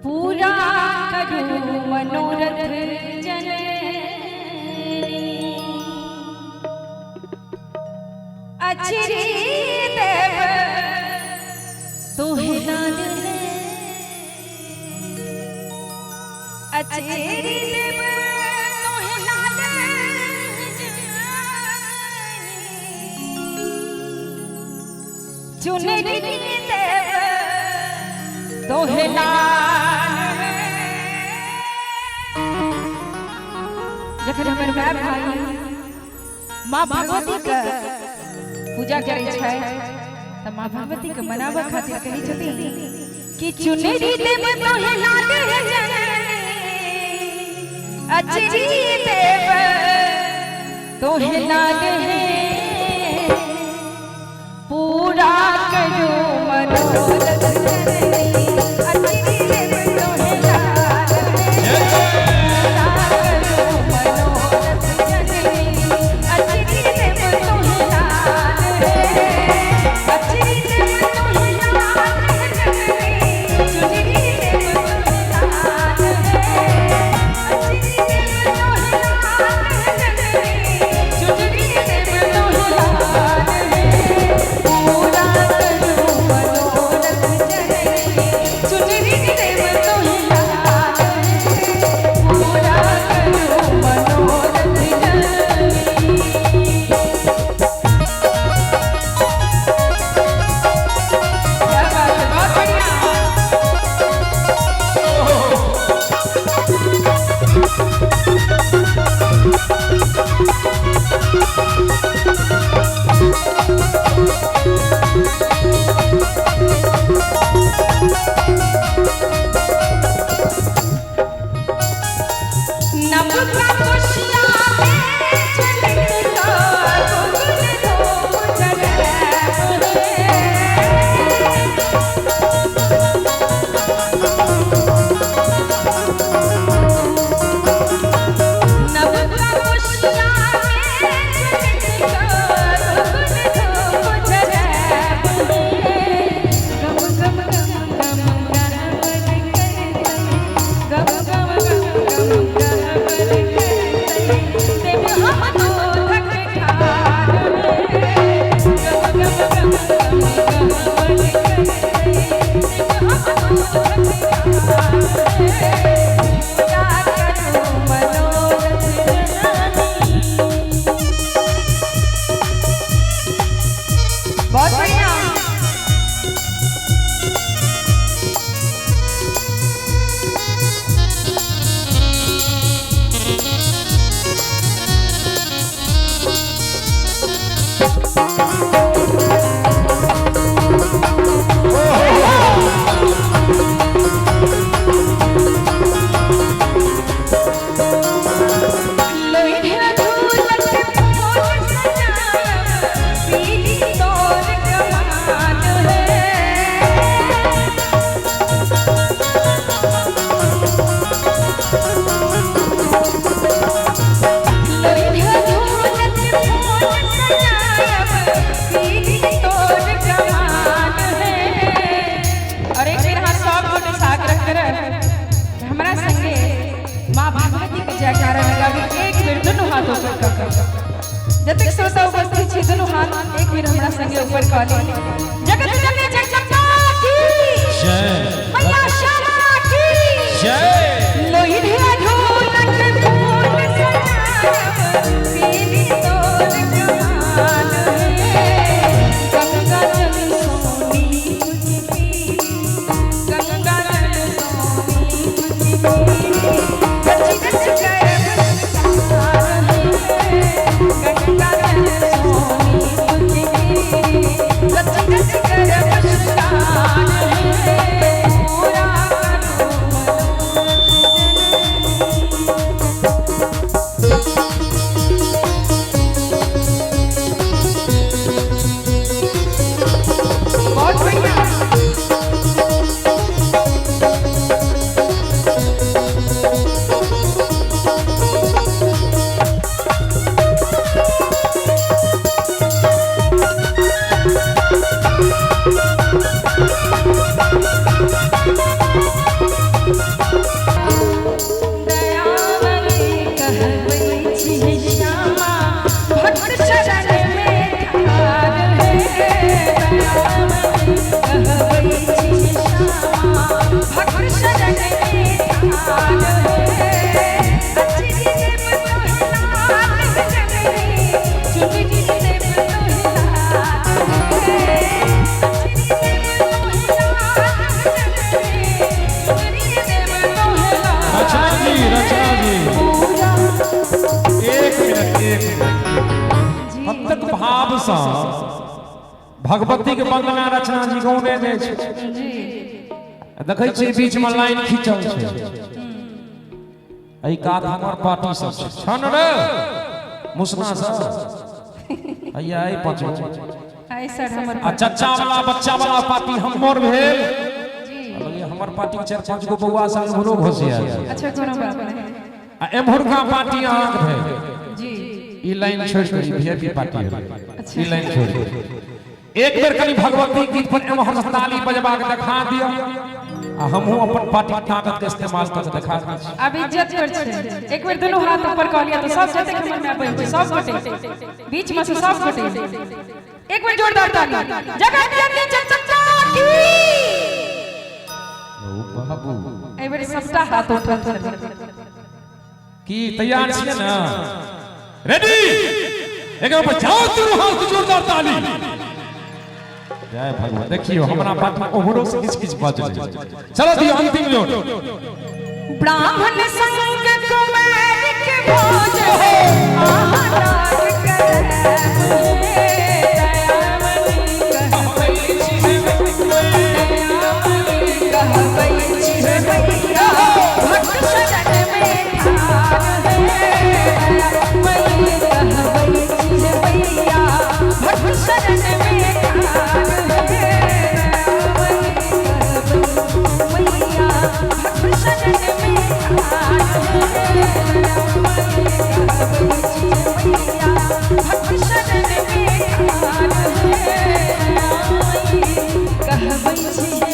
पूरा करू मनोरथ जननी। अचरी देव तोहे लाल है, अचरी देव तोहे लाल चुनरी देव तोहे लाल। जखन हमर my भाई माँ भगवती के पूजा करै छै त माँ भगवती के मनाबऽ खातिर कहै छथिन कि चुनरी देव तोहे लाल जननी, अचरी देव तोहे लाल है, पूरा करो मनोरथ जननी, अचरी देव तोहे लाल है, पूरा करो मनोरथ जननी, अचरी देव तोहे लाल है, अचरी देव तोहे लाल जननी, चुनरी देव तोहे लाल है, अचरी देव तोहे लाल जननी, चुनरी देव तोहे लाल है, पूरा करो मनोरथ जननी, चुनरी देव तोहे लाल है, पूरा करो मनोरथ जननी। क्या बात है, बहुत बढ़िया। नभ का कोशिया में झलक का गोकुल धूम जलैब है। नभ का कोशिया में झलक का गोकुल धूम जलैब है। गम गम गम गम गहबर करतै, गम गम गम गम गहबर करतै, देव हम दूधक खार है। गम गम गम गम गहबर करतै, देव हम दूधक खार है, पूरा करो मनोरथ जननी। बहुत बढ़िया। लोहिया झूलत फूल सजायब, पीली तोर कमाल है। लोहिया झूलत फूल सजायब, पीली तोर कमाल है। और एक बेर अहाँ सब गोटे साथ रख कर हमरा संगे माँ भगवती के जयकारा लगाबी। एक बेर दुनू हाथ ऊपर कऽ कऽ जतेक श्रोता उपस्थित छी दुनू हाथ एक बेर हमरा संगे ऊपर कऽ ली। जगत जननी जगदम्बा की जय, मैया श्यामा की जय। लोहिया ढोलक फूल सजायब, पीली तोर कमाल है, गंगा जल सोनी तुझ पीरी, गंगा जल सोनी तुझ पीरी, रच रच करब श्रृंगार है, गंगा जल सोनी तुझ पीरी, रच रच करब श्रृंगार है, पूरा करो मनोरथ भावसँ भगवती के वंदना रचना जी गौने जाइ छै। जी। देखै छियै, बीचमे लाइन खींचल छै। एहि कात हमर पार्टी सब छै। छन रे मुसना सब, हैया एहि पाँच। आइ सर हमर आ चच्चा वाला, बच्चा वाला पार्टी हमर भेल। जी। लगैया हमर पार्टी के चारि पाँच गो बौआ सब एम्हरो घुसिया। अच्छा, कोनो बात नहीं। आ एम्हुरका पार्टी अहाँके भेल। जी। ई लाइन छोड़ि कऽ, ई वीआईपी पार्टी भेल। ई लाइन छोड़ि कऽ एक बेर कनि भगवती गीत पर एम्हर से ताली बजबा के देखा दिअ आ हमहूँ अपन पार्टी ताकत के इस्तेमाल कऽ के देखा दै छी। अब इज्जत पर छै। एक बेर दुनू हाथ ऊपर कऽ लिया तऽ सब जतेक हमर माय बहिन छै, सब गोटे बीच में से, सब गोटे एक बेर जोरदार ताली, जगत जननी चचा की। ओ बाबू। एहि बेर सबटा हाथ उठल छलै। की तैयार छियै ने? रेडी? एक बेर बजाओ दुनू हाथ, जोरदार ताली। जय भगवान। देखियो, हमरा पार्टी ओहरो से किछ किछ बजलै। चलो, दियौ अंतिम जोर। ब्राह्मण संग कुमार के भोज हो, आहा लाग करे। दयामणि कहबै छी, दयामणि कहबै छी मैया, भक्त शरण में ठार है। दयामणि कहबै छी मैया, भक्त शरण में ठार है। दयामणि कहबै मैया, भक्त शरण में ठार है। दयामणि कहबै छी मैया, भक्त शरण में ठार है। दयामणि कहबै छी।